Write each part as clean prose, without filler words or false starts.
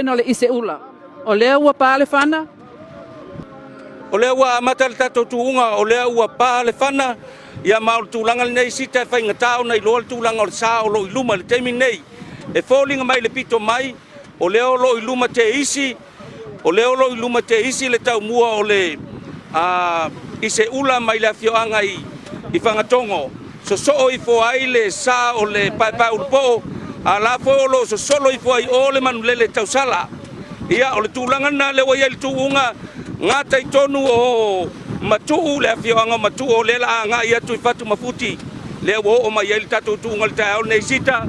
lena o le Iseula. O lea ua pa le fana. O lea ua amata le tatou tuuga, o lea ua pa le fana, ia ma o le tulaga lenei sita e faigata ona iloa le tulaga o le sa o lo o i luma i le taimi lenei. E foliga mai le pito mai, o lea o lo o i luma te isi, o lea o lo o i luma te isi le taumua o le a, Iseula mai le afioaga i, i Fagatogo. Sosoo ifo ai le sa o le Paepaeulupoo, a la foi o lo o sosolo ifo ai o le manulele tausala. Ia, o le tulaga lena lea ua i ai le tuuga, gata i tonu o Matuu, le afioaga o Matuu o lea la agai atu i Fatumafuti, lea ua oo mai ai le tatou tuuga i le taeao lenei Sita.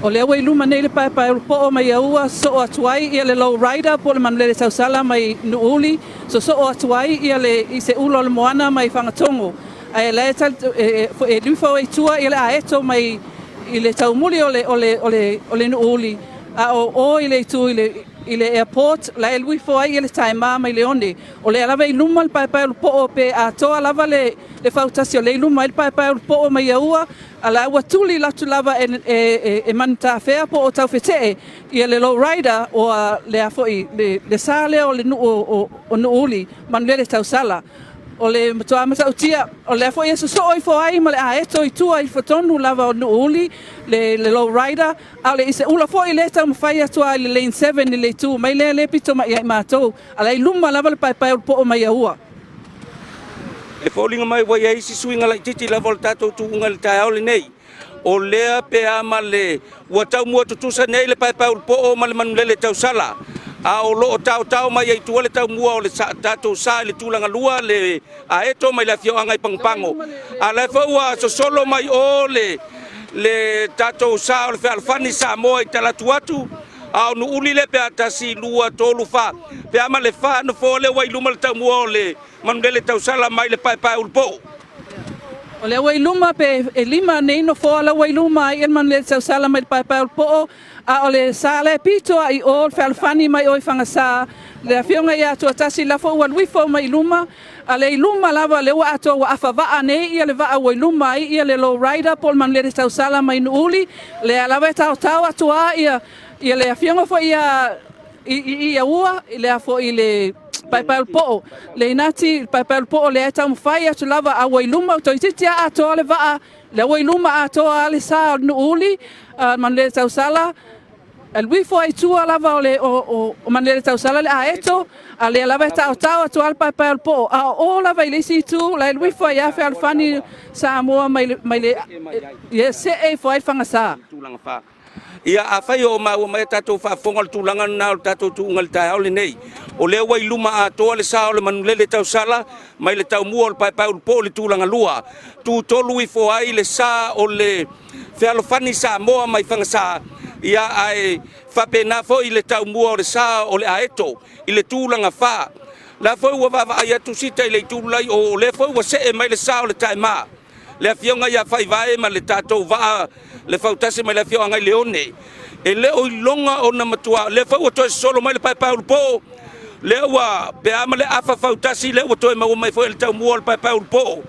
O lea ua i luma nei le Paepaeulupoo mai Aua, sosoo atu ai ia le Low Rider po o le manulele tausala mai Nuuuli, sosoo atu ai ia le Iseula o le Moana mai Fagatogo. Ae la e e lufau ai tua ia le aeto mai i le taumuli o le o le o le o le Nuuuli, a o o i le itu i le i le airport la e luifo ai ia le taema mai Leone. O lea lava i luma le Paepaeulupoo pe atoa lava le le fautasi o lea i luma ai le Paepaeulupoo mai Aua, a la ua tuli latu lava e e e Manutafea po o Taufetee ia le Low Rider o lea foi le le sa lea o le nuu o o Nuuuli, Manulele Tausala. O le matua matautia, o lea foi e sosoo ifo ai ma le aeto i tua ifo tonu lava o Nuuuli, le, le Low Rider, a o le Iseula foi lea e taumafai atu lava i le lane 7 i le itu mai lea, lea e pito mai ia i matou, a la e i luma lava le paepae o le poo mai Aua. E foliga mai ua i ai isi suiga laitiiti lava o le tatou tuuga i le taeao lenei. O lea pe a ma le ua taumua tutusa nei le paepaeulupoo ma le manulele tausala, a o lo o taotao mai ai tua le taumua o le tatou sa i le tulaga lua le aeto mai le afioaga i Pagopago. A la foi ua sosolo mai o le le tatou sa o le fealofani Samoa i Talatu atu, a o Nuuli le pe a tasi, lua, tolu, fa, pe a ma le fa nofoa lea ua i luma le taumua o le manulele tausala mai le paepaeulupoo. O lea ua i luma pe e lima nei nofoa la ua i luma ai le manulele tausala mai le Paepaeulupoo, a o le sa la e pito a i o le fealofani mai o i Fagasa, le afioga ia Tuatasi la foi ua luifo mai i luma, a le i luma lava lea ua atoa ua afa vaa nei ia le vaa ua i luma ai ia le Low Rider po o le manulele tausala mai Nuuuli, lea lava e taotao atu a ia ia le afioga foi ia i i Aua i lea foi i le Paepaeulupoo, le inati, le Paepaeulupoo lea e taumafai atu lava a ua i luma, toeitiiti lava atoa le vaa, lea ua i luma atoa lava le sa o le Nuuuli, uh, Manulele Tausala, alu ifo ai tua lava o le o, o, o Manulele Tausala le aeto, a lea lava e taotao atu lava le Paepaeulupoo, a o o lava i le isi itu, la e alu ifo ai lava Fealofani Samoa mai le, mai le, ia see ifo ai le Fagasa. Ia, afai o maua mai a tatou faafofoga o le tulaga lena o le tatou tuuga i le taeao lenei, o lea ua i luma atoa le sa o le manulele tausala mai le taumua o le paepaeulupo i le tulaga lua. Tutolu ifo ai le sa o le fealofani Samoa mai Fagasa, ia ae faapena foi le taumua o le sa o le aeto i le tulaga fa. La foi ua vaavaai atu sita i le itulai o lea foi ua see mai le sa o le taema. Le afioga ia Faivae ma le tatou vaa le fautasi mai le afioaga i Leone. E le o iloga ona matua, lea foi ua toe sosolo mai le paepaeulupo, lea ua pe a ma le afa fautasi, lea ua toe maua mai foi e le taumua o le paepaeulupo.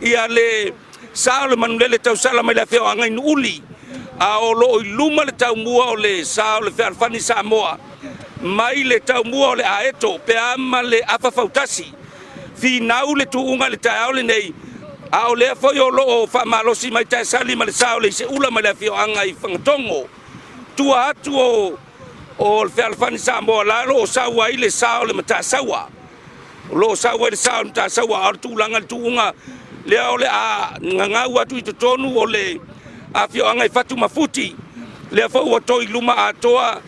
Ia le sa o le manulele tausala mai le afioaga i Nuuli, a o lo o i luma le taumua o le sa o le fealofani Samoa mai le taumua o le aeto pe a ma le afa fautasi. Finau le tuuga i le taeao lenei, a o lea foi o lo o faamalosi mai Taesali ma le sa o le Iseula mai le afioaga i Fagatogo. Tua atu o o le Fealofani Samoa la o lo o sau ai le sa o le Matasaua. O lo o sau ai le sa o le Matasaua, a o le tulaga i le tuuga lea o le a gagau atu i totonu o le afioaga i Fatumafuti, lea foi ua toi luma atoa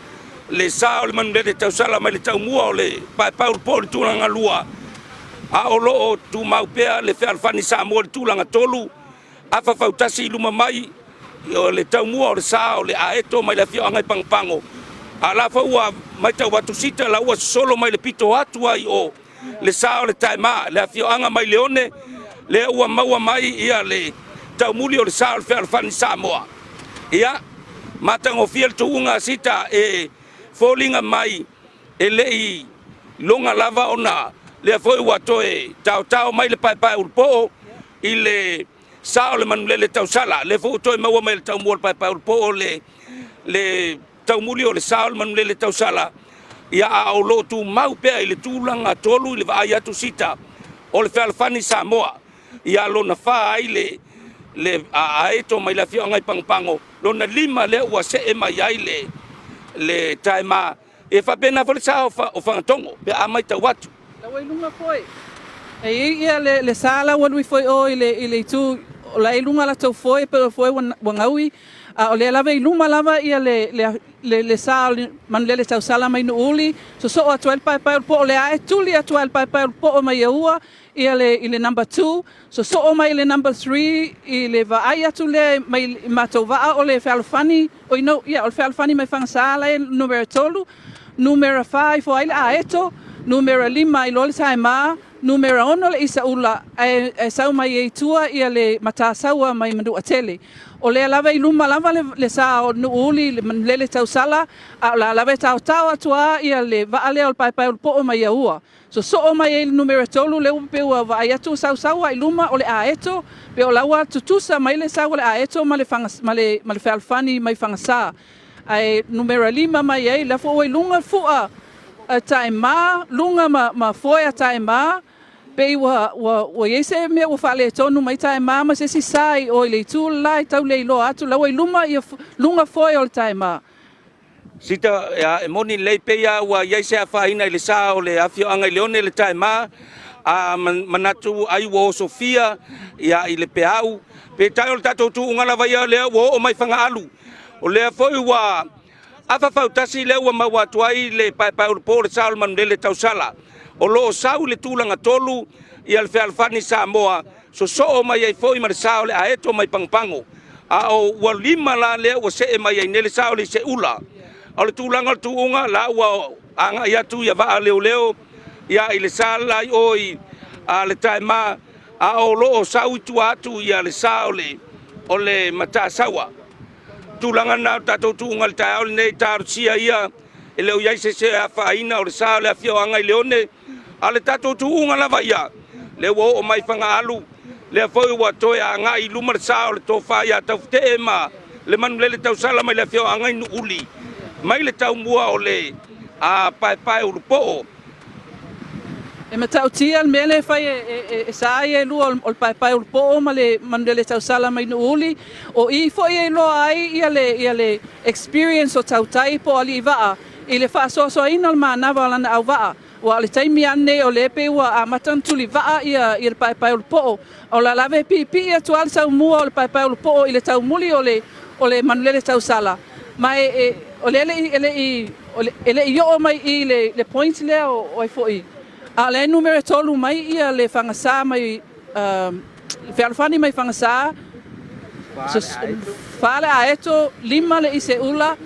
le sa o le manulele tausala mai le taumua o le paepaeulupo o le tulaga lua, a o lo o tumau pea le fealofani Samoa i le tulaga tolu, afa fautasi i luma mai o le taumua o le sa o le aeto mai le afioaga i Pagopago, a la foi ua matau atu sita la ua sosolo mai le pito atu ai o le sa o le taema le afioaga mai Leone, lea ua maua mai ia le taumuli o le sa o le fealofani Samoa. Ia, matagofie le tuuga a Sita e foliga mai e le i loga lava ona lea foi ua toe taotao mai le paepaeulupoo i le sa o le manulele tausala. Lea foi ua toe maua mai le taumua o le paepaeulupoo le le taumuli o le sa o le manulele tausala, ia a o lo o tumau pea i le tulaga tolu i le vaai atu sita o le fealofani Samoa, ia lona fa ai le le aeto mai le afioaga i Pagopago, lona lima lea ua see mai ai le le taema. E faapena foi le sa o Fagatogo pe a matau atu. La ua i luga foi. E i ai ia le, le sa la ua lui foi o i le, i le itu, o la e i luga latou foe, pe o foe ua, ua gaui, a o lea lava i luma lava ia le, le, le, le sa o le manulele tausala mai Nuuuli, sosoo atu ai le paepae o le poo, o lea e tuli atu ai le paepae o le poo mai Aua ia le, i le number 2, sosoo mai i le number 3 i le vaai atu lea mai i matou vaa o le fealofani, oi no, ia, o le fealofani mai Fagasā la e numera 3, numera 4 ifo ai le Aeto, numera 5 i loa le Saema, numera 6 le Isaula, ae, ae sau mai ai tua ia le Matasaua mai Manuatele. O lea lava i luma lava le, le sa o Nuuuli, le manulele tausala, a o la lava e taotao atu a ia le vaa lea o le paepae o le poo mai Aua. Sosoo mai ai le numera 3 lea ua pei ua vaai atu ua sausau lava i luma o le Aeto, pei o la ua tutusa mai le sau o le Aeto ma le faga, ma le, ma le fealofani mai Fagasā. Ae numera 5 mai ai, la foi ua i luga fua a Taema, luga ma, ma foe a Taema, pei ua, ua, ua i ai se mea ua faaletonu mai Taema ma se isi sa i o i le itu le la e tau le iloa atu, la ua i luma ia, luga foe o le Taema. Sita, ia, e moni lelei pei a ua i ai se afaina i le sa o le afioaga i Leone le Taema, a manatu ai ua osofia ia i le peau. Peitai o le tatou tuuga lava ia lea ua oo mai Fagaalu. O lea foi ua afa fautasi lea ua maua atu ai le paepaeulupo o le sa o le manulele tausala. O lo o sau i le tulaga tolu ia le fealofani Samoa, sosoo mai ai foi ma le sa o le aeto mai Pagopago. A o ua lima la lea ua see mai ai nei le sa o le Iseula. O le tulaga o le tuuga la ua agai atu ia vaa leoleo ia i le sa la i o i a le Taema, a o lo o sau i tua atu ia le sa o le o le Matasaua. Tulaga na o tatou tuuga i le taeao lenei, talosia ia e le o i ai se se afaina o le sa o le afioaga i Leone, a o le tatou tuuga lava ia lea ua oo mai Fagaalu, lea foi ua toe agai i luma le sa o le tofa ia Taufetee ma le manulele tausala mai le afioaga i Nuuli mai le taumua o le a paepae ulupoo. E matautia le mea lea e fai e sa ia e lua o le paepae ulupoo ma le manulele tausala mai Nuuuli. O i foi e iloa ai ia le, ia le experience o tautai po o alii vaa i le faasoasoaina o le manava o lana auvaa. Aua o le taimi lava lenei o lea e pei ua amata ona tulivaa ia, ia le paepae ulupoo. O la lava e piipii atu lava le taumua o le paepae ulupoo i le taumuli o le, o le manulele tausala. Ma e, e, o lea e le i, e le i, e le i oo mai i le, le point lea o, o ai foi. A o lea e numera 3 mai ia le Fagasā mai, uh, fealofani mai Fagasā, fa le aeto, 5 le Iseula,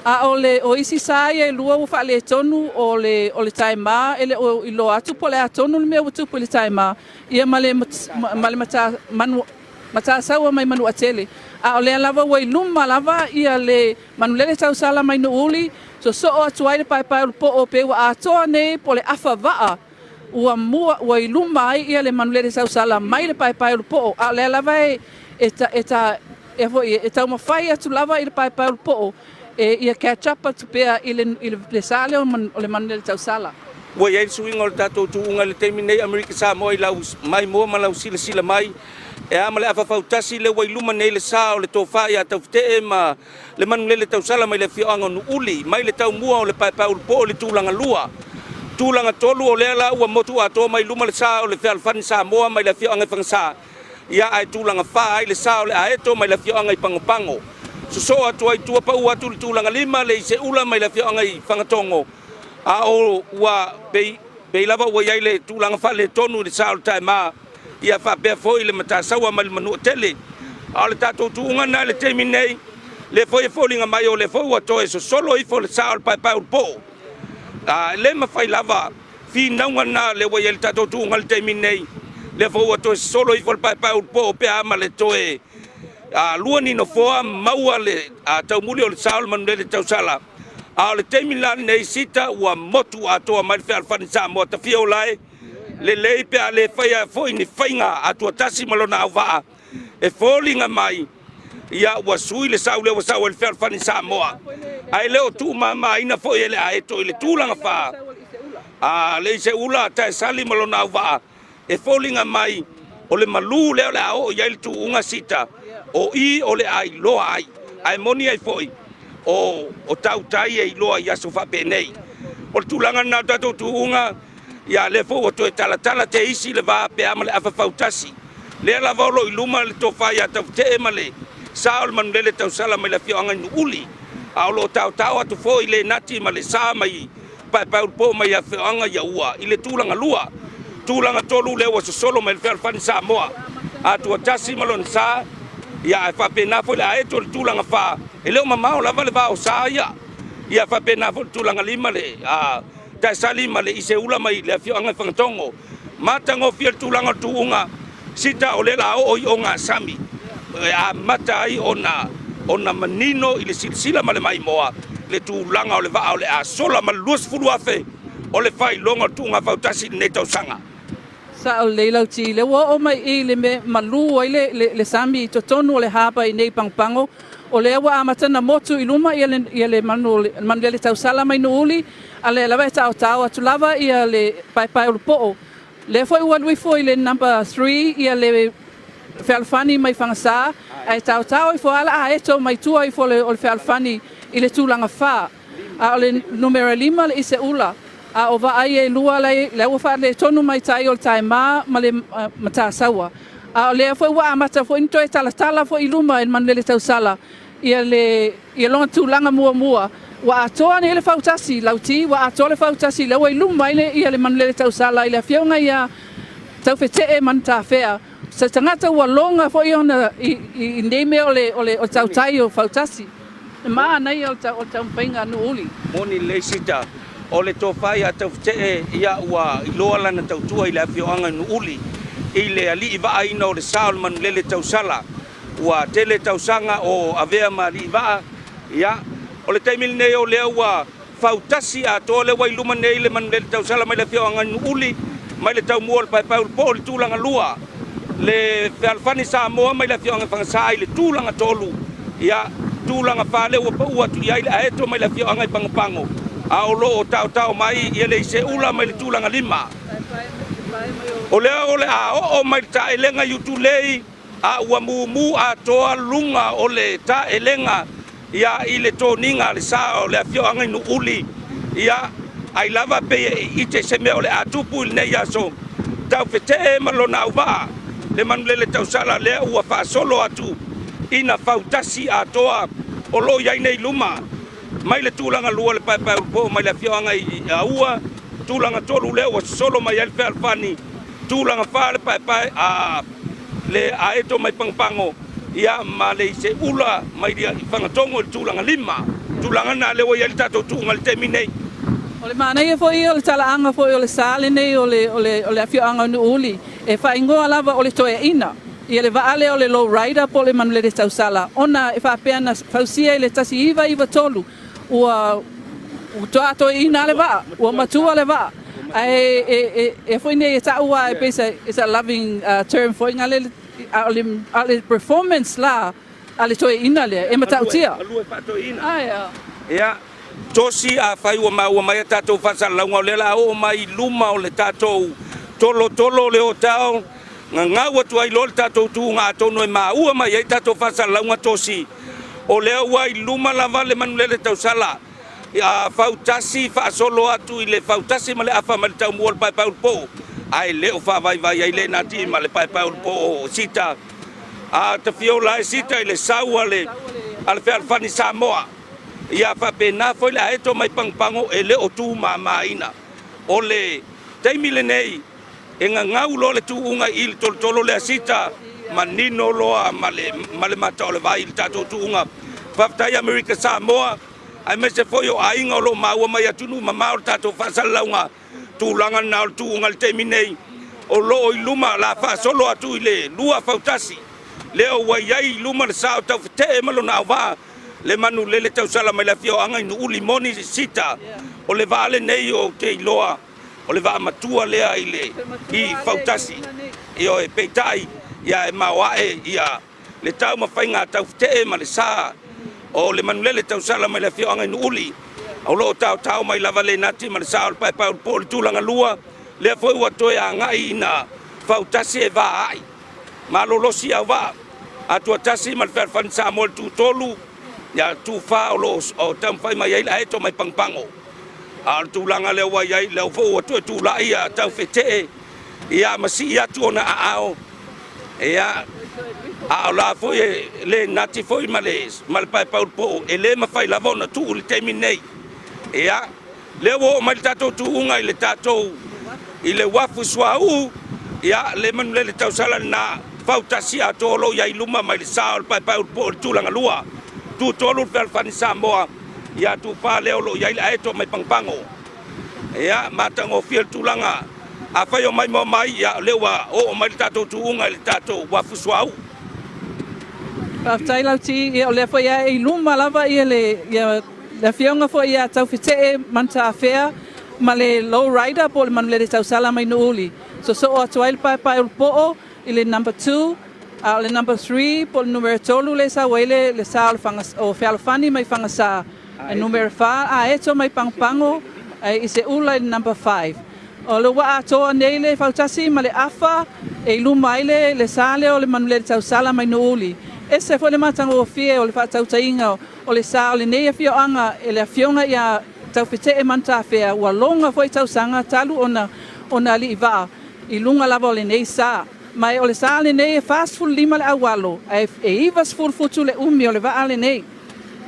a o le o isi sa ia e lua ua faaletonu o le o le Taema e le o iloa atu po o le a tonu le mea ua tupu i le Taema ia ma le ma le mata manu Matasaua mai Manuatele, a o lea lava ua i luma lava ia le manulele tausala mai Nuuuli, sosoo atu ai le paepae o le poo pe ua atoa nei po o le afa vaa ua mua ua i luma ai ia le manulele tausala mai le paepae o le poo, a o lea lava e e ta e ta e foi e taumafai atu lava i le paepae o le poo e ia catch up atu pea i le i le sa lea o le manulele tausala. Ua i ai le suiga o le tatou tuuga i le taimi nei Amerika Samoa i lau maimoa ma lau silasila mai e a ma le afa fautasi lea ua i luma nei le sa o le tofa ia Taufetee ma le manulele tausala mai le afioaga o Nuuuli mai le taumua o le paepaeulupo i le tulaga lua. Tulaga tolu o lea la ua motu atoa mai luma le sa o le fealofani Samoa mai le afioaga i Fagasā ia ae tulaga fa ai le sa o le Aeto mai le afioaga i Pagopago. Sosoo atu ai tua pau atu le tulaga lima le Iseula mai le afioaga i Fagatogo a o ua pei, pei lava ua i ai le tulaga faaletonu i le sa o le Taema ia faapea foi le Matasaua mai le Manuatele. A o le tatou tuuga na i le taimi nei, lea foi e foliga mai o lea foi ua toe sosolo ifo le sa o le paepaeulupoo. A le mafai lava finauga na lea ua i ai le tatou tuuga i le taimi nei, lea foi ua toe sosolo ifo le paepaeulupoo pe a ma le toe a, lua ni nofoa maua le a, taumuli o le sa o le manulele tausala. A o le taimi la lenei sita ua motu atoa mai le fealofani Samoa tafia o lae lelei pe a le faia foi ni faiga atuatasi ma lona auvaa e foliga mai Ia, ua sui le sau lea ua sau ai le fealofani Samoa, ae le o tuumamaina foi e le Aeto i le tulaga fa. A le Iseula Taesali ma lona auvaa e foliga mai o le malū lea o le a oo i ai le tuuga sita, o i o le a iloa ai, ae moni ai foi o, o tautai e iloa i aso faapenei. O le tulaga lena o le tatou tuuga, ia lea foi ua toe talatala te isi le va pe a ma le afa fautasi. Lea lava o lo o i luma le tofa ia Taufetee ma le sa o le manulele tausala mai le afioaga i Nuuuli, a o lo o taotao atu foi le nati ma le sa mai Paepaeulupo mai afioaga i Aua i le tulaga lua. Tulaga tolu lea ua sosolo mai le fealofani Samoa Atuatasi ma lona sa, ia ae faapena foi le aeto i le tulaga fa, e le o mamao lava le va o sa ia. Ia faapena foi le tulaga lima le a Taesali ma le Iseula mai le afioaga i Fagatogo. Matagofie le tulaga o le tuuga sita o lea la oo i ogasami e amata ai ona ona manino i le silasila ma le maimoa le tulaga o le vaa o le a sola ma le 20,000 o le faailoga o le tuuga fautasi i lenei tausaga. Sao lelei lau ti, lea ua oo mai i le mea malu ai le, le, le sami i totonu o le harbor i nei Pagopago, o lea ua amata ona motu i luma ia le, ia le manu, le manulele tausala mai Nuuuli, a lea lava e taotao atu lava ia le paepae o le poo. Lea foi ua alu ifo i le number 3 ia le fealofani mai Fagasā, ae taotao ifo lava la aeto mai tua ifo o le fealofani i le tulaga 4. A o le numera 5 le Iseula, a o vaai e lua lea ua faaletonu mai tai o le Taema ma le Matasaua. A o lea foi ua amata foi ona toe talatala foi i luma e le manulele tausala ia le ia lona tulaga muamua. Ua atoa nei le fautasi, Lauti, ua atoa le fautasi lea ua i luma ai le, ia le manulele tausala i le afioga ia Taufetee Manutafea, se tagata ua loga foi ona i, i, i nei mea o le, o le, o le tautai o fautasi. E manaia o le, o le taumafaiga a Nuuuli. Moni lelei Sita, o le tofa ia Taufetee ia ua iloa lana tautua i le afioaga i Nuuuli i le alii vaaina o le sa o le manulele tausala. Ua tele tausaga o avea ma alii vaa, ia, o le taimi lenei o lea ua fautasi atoa lea ua i luma nei le manulele tausala mai le afioaga i Nuuuli, mai le taumua o le Paepaeulupo i le tulaga lua, le fealofani Samoa mai le afioaga i Fagasā i le tulaga tolu, ia, tulaga fa lea ua pau atu i ai le aeto mai le afioaga i Pagopago, a o lo o taotao mai ia le Iseula mai le tulaga lima. O lea o le a oo mai le taelega i Utulei, a ua mumu atoa luga o le taelega ia i le toniga a le sa o le afioaga i Nuuuli, ia ai lava pei e ite se mea o le a tupu i lenei aso. Taufetee ma lona auvaa le manulele tausala lea ua faasolo atu ina fautasi atoa o lo o i ai nei luma mai le tulaga lua le Paepaeulupo mai le afioaga i Aua, tulaga tolu lea ua sosolo mai ai le fealofani, tulaga fa le paepae a le aeto mai Pagopago, ia ma le Iseula mai i Fagatogo i le tulaga lima. Tulaga na lea ua i ai le tatou tuuga i le taimi nei. O le manaia foi ia o le talaaga foi o le sa lenei o le, o le, o le afioaga o Nuuuli, e faaigoa lava o le toeaina, ia le vaa lea o le low rider po o le manulele tausala, ona e faapea na fausia i le 1993, ua ua toeaina le vaa, ua matua le vaa. Ae e, e, e foi nei e ta'u a e pei se, it's a loving term foi nga le, a o le, a o le performance la a le toeaina lea e matautia. Malue faatoeaina. Ai, Ia, Tosi, afai ua maua mai a tatou faasalalauga o lea la a oo mai i luma o le tatou tolotolo o le hotel, gagau atu ai loa le tatou tuuga atonu e maua mai ai tatou faasalalauga Tosi, o lea ua i luma lava le manulele tausala a fautasi faasolo atu i le fautasi ma le afa mai le taumua o le Paepaeulupo, ae le o faavaivai ai le nati ma le Paepaeulupo o Sita a tafiola ai Sita i le sau a le a le fealofani Samoa. Ia faapena foi le aeto mai Pagopago e le o tumamaina. O le taimi lenei e gagau loa le tuuga i le tolotolo lea Sita, manino loa ma le, ma le mata o le vai i le tatou tuuga. Faafetai Amerika Samoa, aemaise foi o aiga o lo o maua mai atunuu mamao le tatou faasalalauga. Tulaga lena o le tuuga i le taimi nei, o lo o i luma la faasolo atu i le lua fautasi. Lea ua i ai i luma le sa o Taufetee ma lona auvaa, le manulele tausala mai le afioaga i Nuuuli moni Sita, o le vaa lenei ou te iloa o le vaa matua lea i le i fautasi. Ioe, peitai ia e maoae ia le taumafaiga a Taufetee ma le sa o le manulele tausala mai le afioaga i Nuuuli. O lo o taotao mai lava le nati ma le sa o le paepaeulupo'o i le tulaga lua, lea foi ua toe agai ina fautasi e vaai malolosi auvaa Atuatasi ma le Fealofani Samoa i le tutolu, ia tufa o lo o taumafai mai ai le aeto mai Pagopago. A o le tulaga lea ua i ai, lea foi ua toe tulai ia Taufetee, ia ma sii atu ona aao, ia, a o la foi e le nati foi ma le ma le paepaeulupo'o, e le mafai lava ona tuu i le taimi lenei. Ia, lea ua oo mai le tatou tuuga i le tatou i le uafu suauu, ia, le manulele tausala lena, fautasi atoa o lo o i ai i luma mai le sa o le paepaeulupo'o i le tulaga lua, tutolu le Fealofani Samoa, ia tufa lea o lo o i ai le aeto mai Pagopago. Ia, matagofie le tulaga. Afai o maimoa mai, ia, o lea ua oo mai le tatou tuuga i le tatou uafu suauu. Faafetai Lauti, ia o lea foi ae i luma lava ia le ia le afioga foi ia Taufetee Manutaafea ma le Low Rider po o le manulele tausala mai Nuuuli. Sosoo atu ai le paepaeulupo'o i le number 2, a o le number 3 po o le numera 3 lea e sau ai le le sa o le Faga o Fealofani mai Fagasā. E numera 4 Aeto mai Pagopago ae i se ula i le number 5. O le ua atoa nei le fautasi ma le afa e i luma ai le le sa lea o le manulele tausala mai Nuuuli. Ese foi le matagofie o le faatautaiga o le sa o lenei afioaga e le afioga ia Taufetee Manutafea ua loga foi tausaga talu ona ona alii vaa i luga lava o lenei sa. Ma e o le sa lenei e 45 le aualo ae e 90 futu le umi o le vaa lenei.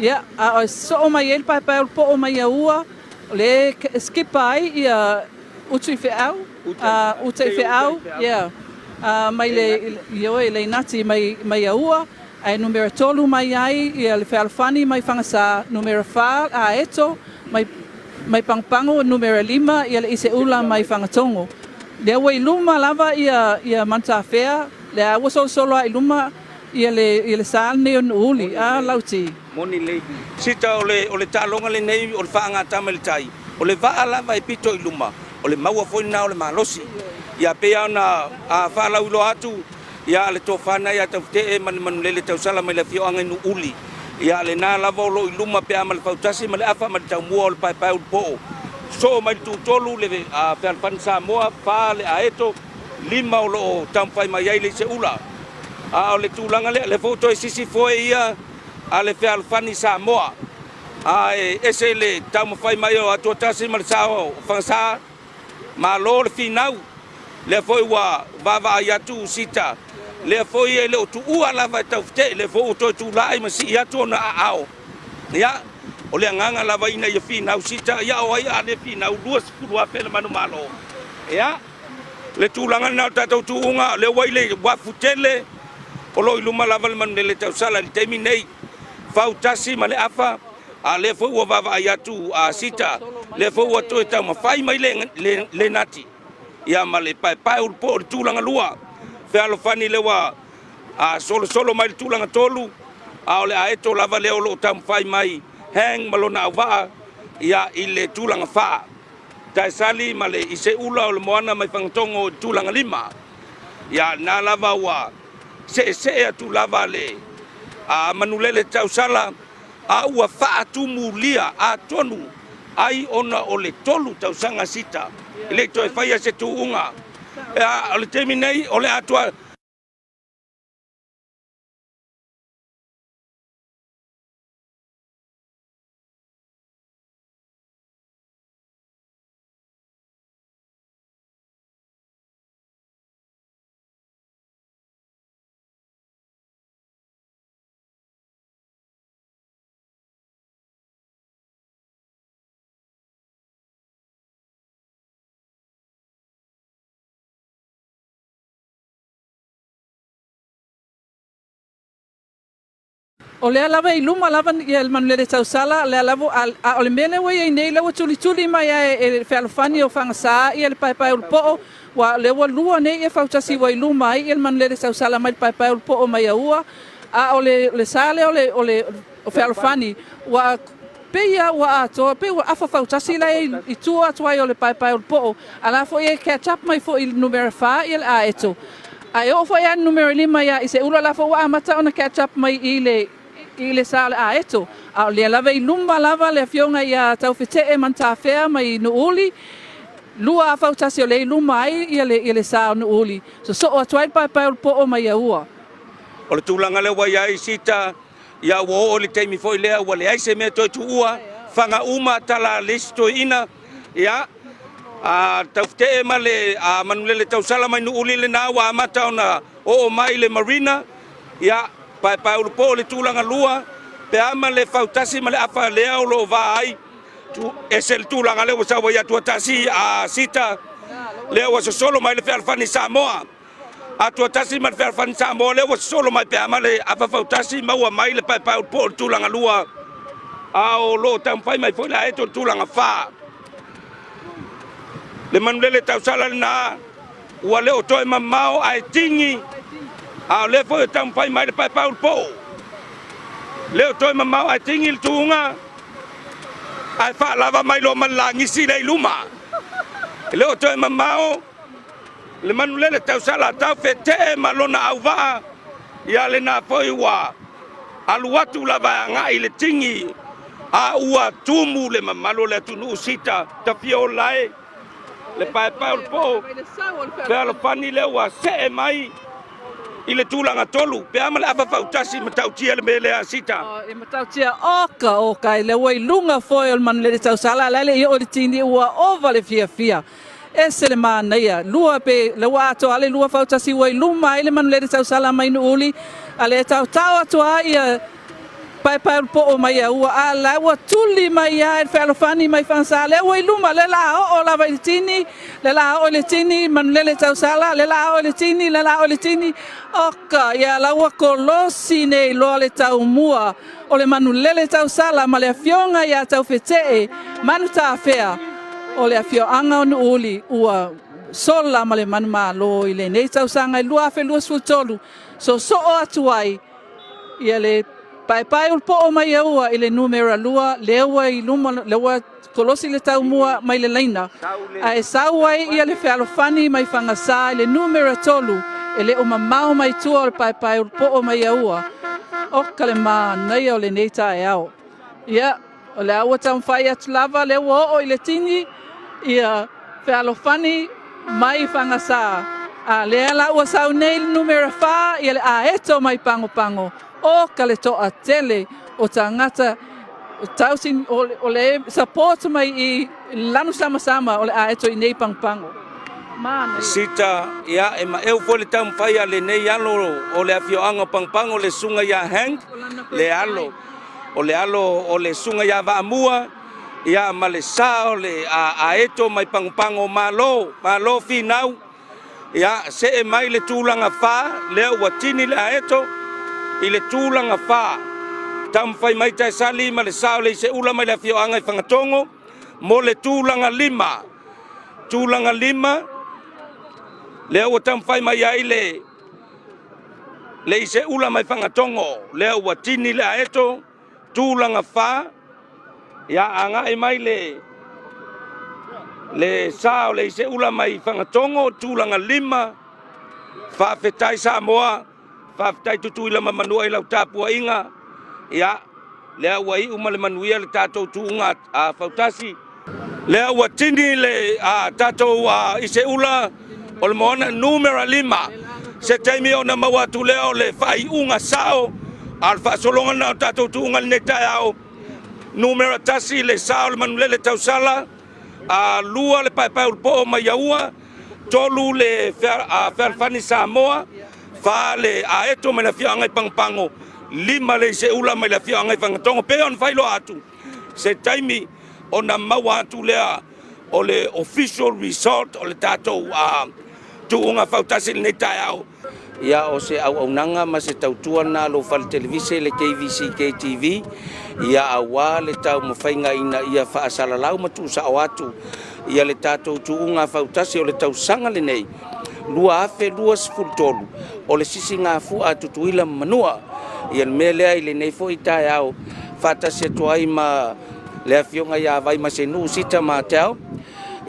Ia, a o e sosoo mai ai le paepae o le poo mai Aua, o lea e skipa ai ia Utu i Feau, Uta i Feau, yeah, mai le, ioe, Leinati mai, mai Aua, ae numera 3 mai ai ia le Fealofani mai Fagasā, numera 4 Aeto mai, mai Pagopago, numera 5 ia le Iseula mai Fagatogo. Lea ua i luma lava ia, ia Manutafea, lea ua solosolo lava i luma ia le, ia le sa lenei o Nuuuli, a Lauti. Moni lelei. Sita o le, o le taaloga lenei o le faagatama i le tai, o le vaa lava e pito i luma, o le maua foi lena o le malosi. Ia pei lava ona a faalauiloa atu, ia le tofa lena ia Taufetee ma le manulele tausala mai le afioaga i Nuuuli. Ia lena lava o lo o i luma pe a ma le fautasi ma le afa ma le taumua o le paepae ulupoo. Soo mai le tutolu le a Fealofani Samoa, fa le Aeto, lima o lo o taumafai mai ai le Iseula. A o le tulaga lea, lea foi ua toe sisi foe ia a le Fealofani Samoa. A e ese le taumafai mai o Atuatasi ma le sa o Fagasā, malo le finau. Lea foi ua vaavaai atu Sita, lea foi e le o tuua lava e Taufetee, lea foi ua toe tulai ma sii atu ona aao. Ia, o le agaga lava ina ia finau Sita, ia o ai a le finau 20,000 le manumalo. Ia, le tulaga lena o le tatou tuuga, o lea ua i le uafu tele, o lo o i luma lava le manulele tausala i le taimi nei, fautasi ma le afa, a lea foi ua vaavaai atu a Sita, lea foi ua toe taumafai mai le, le, le nati, ia ma le paepae ulupoo i le tulaga lua, fealofani lea ua a solosolo mai le tulaga tolu, a o le aeto lava lea o lo o taumafai mai Hang ma lona auvaa, ia i le tulaga fa. Taesali ma le Iseula o le moana mai Fagatogo i le tulaga lima. Ia lena lava ua seesee atu lava le a manulele tausala a ua faatumulia atonu ai ona o le 3 tausaga sita e le i toe faia se tuuga. Ia o le taimi nei o le atoa O lea lava e i luma lava ia le manulele tausala, lea lava, a, a o le mea lea ua i ai nei, lea ua tulituli mai lava e, e le fealofani o Fagasā ia le paepaeulupoo, ua, lea ua lua nei ia fautasi ua i luma ai ia le manulele tausala mai le paepaeulupoo mai Aua, a o le, le sa lea o le, o le o fealofani, ua pei lava ua atoa, pei ua afa fautasi la i, i tua atu ai o le paepaeulupoo, a la foi e catch up mai foi i le numera 4 ia le Aeto. Ae oo foi a numera 5 ia Iseula, la foi ua amata ona catch up mai i le sa o le Aeto. A o lea lava i luma lava le afioga ia Taufete'e Manutafea mai Nuuuli, 2 afa 1 o lea i luma ai ia le sa o Nuuuli. Sosoo atu ai le paepae o le poo mai Aua. O le tulaga lea ua i ai Sita, ia ua oo le taimi foi lea ua leai se mea toe tuua, faga uma tala a le isi toeaina, ia a Taufetee ma le manulele tausala mai Nuuuli lena ua amata ona oo mai le marina, ia paepae ulupo le tulaga lua, pe ama le fautasi ma le afa lea o loo va ai ese le tulaga lea ua sau ai Atua Tasi a Sita, lea ua sosolo mai le Fealofani Samoa. Atua Tasi ma le Fealofani Samoa lea ua sosolo mai pe ama le afa fautasi maua mai le paepae ulupo o le tulaga lua, a o loo taumafai mai foi le Aeto le tulaga fa. Le manulele tausala lena ua le o toe mamao ae tigi, a o lea foi o taumafai mai le paepae ulupo. Le o toe mamao ae tigi le tuuga, ae faalava mai loa ma le lagisi lea i luma. E le o toe mamao le manulele tausala Taufetee ma lona auvaa, ia lena foi ua alu atu lava e agai le tigi, a ua tumu le mamalu o le atunuu Sita tafia o lae le paepae o le poo Fealofani lea ua see mai i le tulaga tolu pe ama le afa fautasi matautia le mea lea Sita. E matautia oka oka e le ua i luga foi o le manulele tausala la le i o le tini ua ova le fiafia. Ese le manaia, lua pe le ua atoa le lua fautasi ua i luma ai le manulele tausala mai Nuuuli, a le tautao atu a ia paepae o le poo mai Aua, a la ua tuli mai a e le Fealofani mai Fagasa lea ua i luma le la oo lava i le tini, le la oo i le tini manulele tausala, le la oo i le tini, le la oo i le tini. Oka, ia la ua kolosi nei loa le taumua o le manulele tausala ma le afioga ia Taufetee Manutafea o le afioaga o Nuuuli ua sola ma le manumalo i lenei tausaga i 2023. Sosoo atu ai ia le paepae o le poo mai Aua i le numera 2 lea ua i luma, lea ua kolosi le taumua mai le laina, ae sau ai ia le Fealofani mai Fagasa i le numera 3 e le o mamao mai tua o le paepae o le poo mai Aua. O ka le manaia o lenei taeao. Ia, o le ua taumafai atu lava lea ua oo i le tini ia Fealofani mai Fagasa. A lea la ua sau nei le numera 4 ia le Aeto mai Pagopago. O ka le toa tele o tagata tausi o le support mai i lanu sama sama o le Aeto i nei Pagopago. Manaia. Sita, ia e maeu foi le taumafai a lenei alo o le afioaga o Pagopago le susuga ia Hank, le alo o le alo o le susuga ia Vaamua, ia ma le sa o le Aeto mai Pagopago. Malo, malo finau, ia see mai le tulaga fa lea ua tini le Aeto i le tulaga fa. Taumafai mai Taesali ma le sa o le Iseula mai le afioaga i Fagatogo mo le tulaga lima. Tulaga lima lea ua taumafai mai ai le Iseula mai Fagatogo lea ua tini le Aeto tulaga fa, ia agai mai le sa o le Iseula mai Fagatogo tulaga lima. Faafetai Samoa, faafetai Tutuila ma Manua i lau tapuaiga, ia lea ua iu ma le manuia le tatou tuuga a fautasi. Lea ua tini le tatou Iseula o le Moana numera 5. Se taimi ona maua atu lea o le faaiuga sao, a o le faasologa lena o tatou tuuga lenei taeao. Numera 1 le sa o le manulele tausala, 2 le paepae ulupoo mai Aua, 3 le Fealofani Samoa, 4 le Aeto mai le afioaga i Pagopago, 5 le Iseula mai le afioaga i Fagatogo. Pe ona failoa atu se taimi ona maua atu lea o le official result o le tatou tuuga fautasi lenei taeao. Ia o se auaunaga ma se tautua na lou fale televise le KVCK TV, ia aua le taumafaiga ina ia faasalalau ma tuusao atu ia le tatou tuuga fautasi o le tausaga lenei 2023 o le sisigafua a Tutuila ma Manua. Ia le mea lea i lenei foi taeao faatasi atu ai ma le afioga ia Vaimasenu Sita Mateo.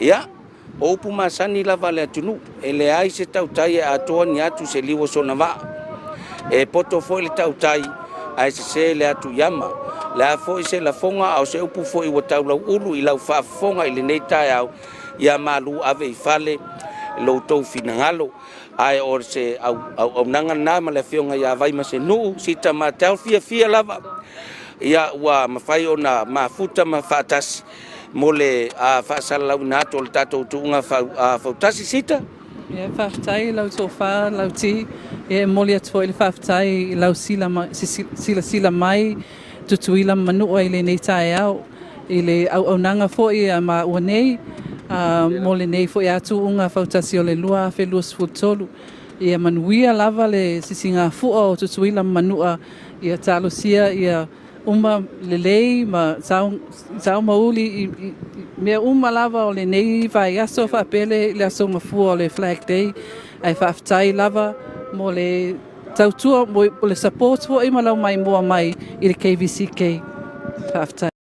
Ia O upu masani lava a le atunuu, e leai se tautai e atoa ni atu se liu o sona vaa. E poto foi le tautai ae sese le atu i ama. Le a foi se lafoga a o se upu foi ua taulauulu i lau faafofoga i lenei taeao, ia malu ave i fale lo outou finagalo. Ae o se auaunaga lena ma le afioga ia Vaimasenuu Sita Matau, fiafia lava ia ua mafai ona mafuta ma faatasi mo le faasalalauina atu o le tatou tuuga fautasi. Sita. Ia, faafetai lau tofa Lauti. Ia, e momoli atu foi le faafetai i lau silasila mai Tutuila ma Manua i lenei taeao i le auaunaga foi a maua nei mo lenei foi atuuga fautasi o le 2023. Ia manuia lava le sisigafua o Tutuila ma Manua, ia talosia ia uma lelei ma sao ma uli i mea uma lava o lenei vaiaso faapea le aso mafua o le Flag Day. Ae faafetai lava mo le tautua, mo le support foi ma lau maimoa mai i le KVCK. Faafetai.